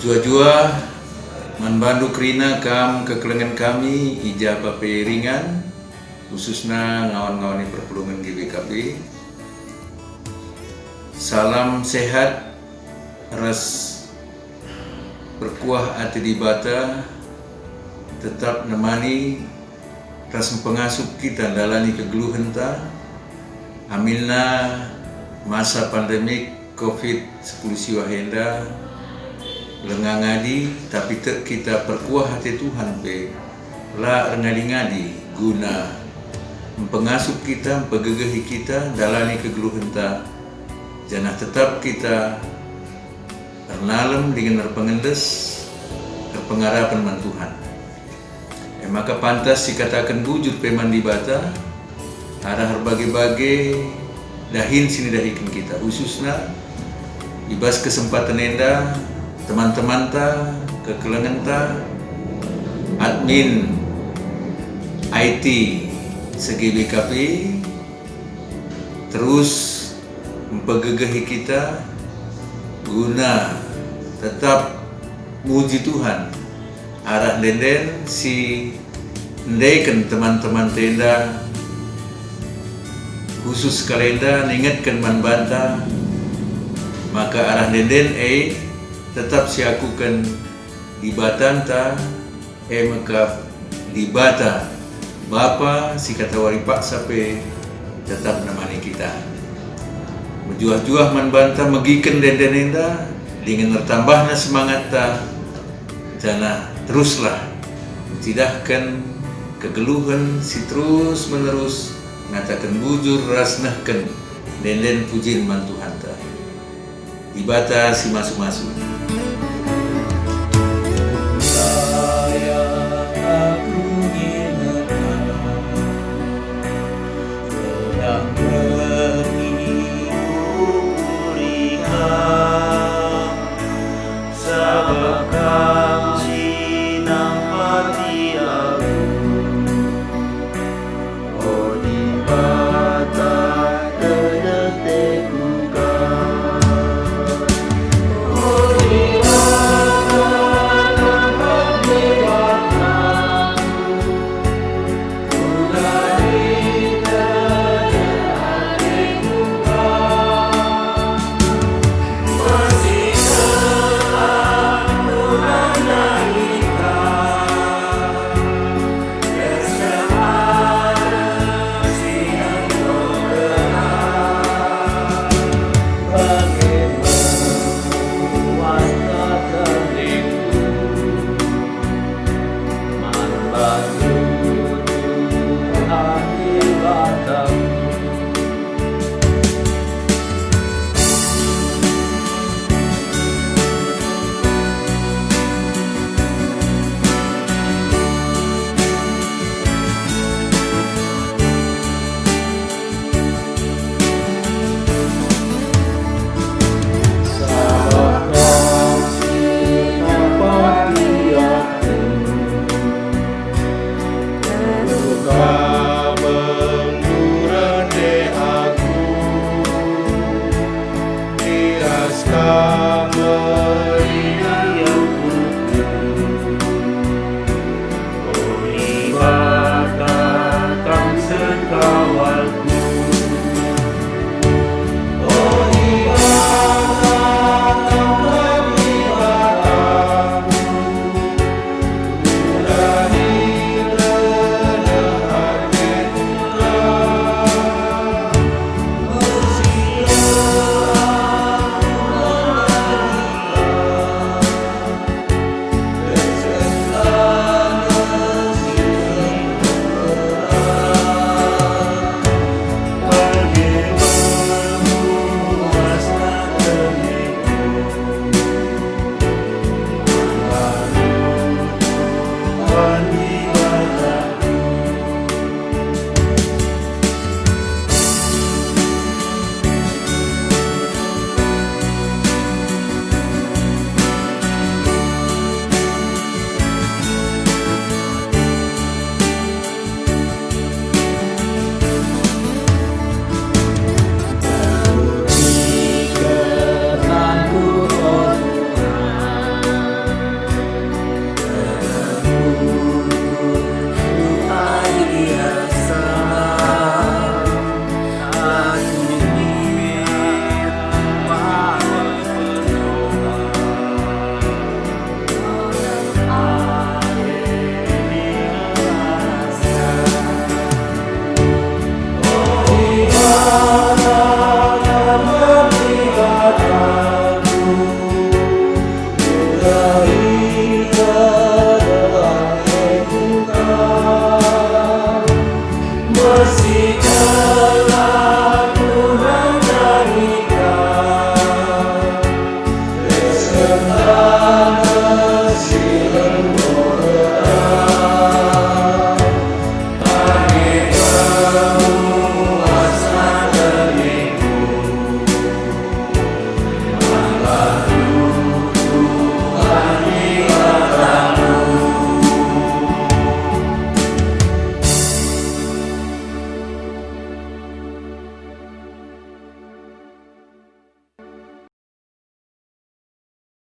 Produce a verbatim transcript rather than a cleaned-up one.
Juah-juah man bandu kerina kam kekelengen kami i ja pe ringan, khususna ngawan-ngawan i perpulungen G B K P. Salam sehat ras perkuah ate Dibata tetap nemani ras mpengasup kita ndalani kegeluhenta, amilna masa pandemik covid sepuluh siwah enda lenga ngadi, tapi tek kita perkuah ate Tuhan pe la erngadi-ngadi guna mpengasup kita, mpegegehi kita ndalani kegeluhenta, janah tetap kita ernalem dingen erpengendes, erpengarapen man Tuhan. E maka pantas sikataken bujur pe man Dibata, arah erbage-bage dahin si nidahiken kita, khususna i bas kesempaten enda, teman-temanta, kekelengenta, admin I T se-G B K P, terus mpegegehi kita guna tetap muji Tuhan arah ende-enden si ndeken teman-temanta enda, khusus kalenda ningetken man banta maka arah ende-enden e tetap siakuken Dibatanta, e mekap Dibata, Bapa si katawari paksa pe tetap nemani kita. Mejuah-juah man banta megiken ende-enden enda, dingen ertambahna semangatta, janah teruslah ncidahken kegeluhen si terus-menerus ngataken bujur ras nehken ende-enden pujin man Tuhanta. Dibata si masu-masu.